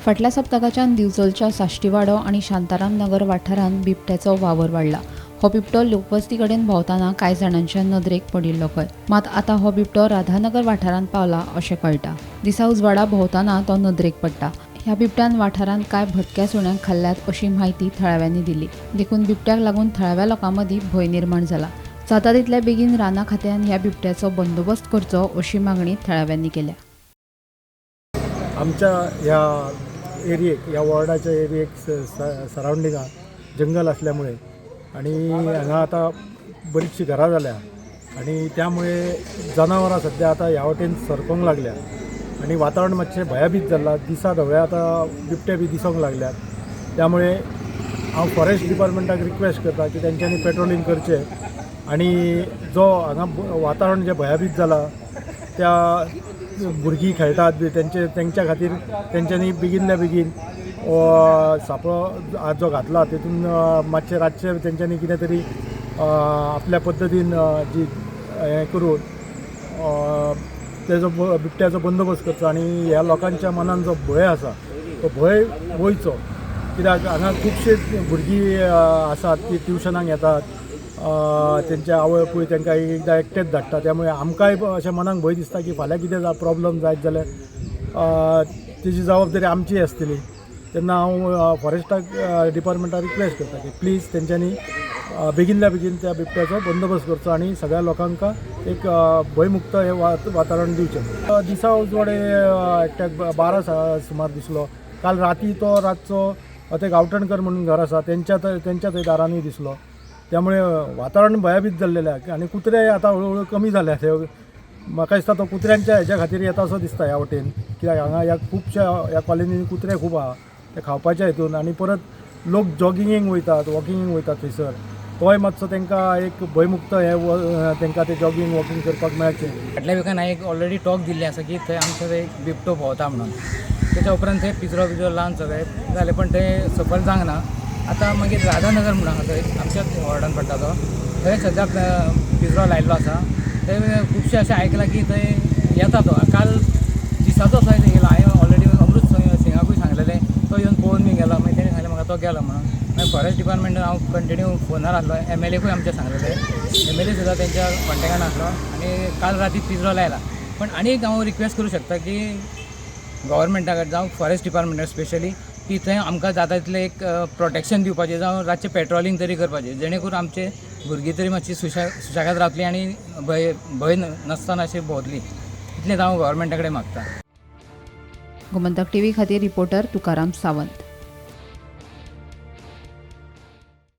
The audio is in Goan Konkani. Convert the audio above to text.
फाटल्या सप्तकाच्यान दिवचलच्या साश्टीवाडो आनी शांताराम नगर वाठारांत बिबट्याचो वावर वाडला. हो बिबटो लोकवस्ती कडेन भोंवतना कांय जाणांच्या नदरेक पडिल्लो खंय. मात आतां हो बिबटो राधानगर वाठारांत पावला अशें कळटा. दिसा उजवाडा भोंवतना तो नदरेक पडटा. ह्या बिबट्यान वाठारांत कांय भटक्या सुण्यांक खाल्ल्यात अशी म्हायती थळाव्यांनी दिली. देखून बिबट्याक लागून थळाव्या लोकां मदीं भंय निर्माण जाला. जाता तितल्या बेगीन रानां खात्यान ह्या बिबट्याचो बंदोबस्त करचो अशी मागणी थळाव्यांनी केल्या. आमच्या ह्या एरियेक, ह्या वॉर्डाच्या एरियेक सरावंडिंगाक जंगल असल्यामुळे आणि हांगा आतां बरीचशी घरां जाल्या आणि त्यामुळे जनावरां सद्या आतां ह्या वटेन सरकोंक लागल्या आणि वातावरण मातशें भयाभीत जालां. दिसा धवळे आतां बिबटे बी दिसोंक लागल्यात. त्यामुळे हांव फॉरेस्ट डिपार्टमेंटाक रिक्वेस्ट करता की तेंच्यांनी पेट्रोलिंग करचें आणि जो हांगा वातावरण जें भयाभीत जालां, त्या भुरगीं खेळटात बी तेंचे, तेंच्या खातीर तेंच्यांनी बेगीनल्या बेगीन सांपळो आज जो घातला तेतून मातशें रातचें तेंच्यांनी कितें तरी आपल्या पद्दतीन जी हें करून तेजो बिबट्याचो बंदोबस्त करचो आनी ह्या लोकांच्या मनान जो भंय आसा तो भंय वयचो. कित्याक हांगा खुबशीं भुरगीं आसात, ती ट्युशनाक येतात. तेंचे आवय बापूय तांकां एक एकदां एकटेच धाडटा. त्यामुळे आमकांय अशें मनाक भंय दिसता की फाल्यां कितें प्रॉब्लम जायत जाल्यार तेजी जबाबदारी आमची आसतली. तेन्ना हांव फॉरेस्टाक डिपार्टमेंटाक रिक्वेस्ट करता की प्लीज तेंच्यांनी बेगीनल्या बेगीन त्या बिबट्याचो बंदोबस्त करचो आनी सगळ्या लोकांक एक भंयमुक्त हें वातावरण दिवचें. दिसा उजवाडे एकट्याक 12 सुमार दिसलो. काल राती तो रातचो ते गांवठणकर म्हणून घर आसा, तेंच्या थंय दारांनी दिसलो. त्यामुळे वातावरण भयाभीत जाल्लेलें आहा आनी कुत्रे आतां हळू हळू कमी जाल्या. ते म्हाका दिसता तो कुत्र्यांच्या हेच्या खातीर येता असो दिसता ह्या वटेन, कित्याक हांगा ह्या खुबश्या ह्या कॉलनीन कुत्रे खूब आहा, ते खावपाच्या हितून. आनी परत लोक जॉगिंगेक वयतात, वॉकिंगेक वयतात थंयसर, तोय मातसो तांकां एक भंयमुक्त हें तांकां ते जॉगींग वॉकिंग करपाक मेळचें. फाटल्या विकान हांवें एक ऑलरेडी टॉक दिल्ली आसा की थंय आमचो एक बिबटो भोंवता म्हणून. तेच्या उपरांत थंय पिंजरो बिजरो लावन सगळें जालें, पण तें सफल जावंक ना. आतां मागीर राधानगर म्हणून आहा, थंय आमच्याच वॉर्डान पडटा तो. थंय सद्या पिंजरो लायल्लो आसा. थंय खुबशें अशें आयकलां की थंय येता तो. काल दिसाचो थंय येयला. हांवें ऑलरेडी अमृत सिंगाकूय सांगलेलें, तो येवन पळोवन बी गेलो. मागीर तेणें सांगलें म्हाका तो गेलो म्हणून. मागीर फॉरेस्ट डिपार्टमेंटान हांव कंटिन्यू फोनार आसलो. एमएलएकूय आमच्या सांगलेलें, एमएलए सुद्दां तेंच्या कॉन्टेक्टान आसलो आनी काल राती पिंजरो लायला. पण आनी एक हांव रिक्वेस्ट करूं शकता की गव्हर्मेंटा कडेन जावं फॉरेस्ट डिपार्टमेंटा स्पेशली की थंय आमकां जाता तितलें एक प्रोटेक्शन दिवपाचें, जावं रातचें पेट्रोलिंग तरी करपाचें, जेणे करून आमचे भुरगीं तरी मातशी सुशेगाद रावतलीं आनी भंय भंय नासतना अशें भोंवतलीं. इतलेंच हांव गव्हर्मेंटा कडेन मागता. गोमंतक टीव्ही खातीर रिपोर्टर तुकाराम सावंत.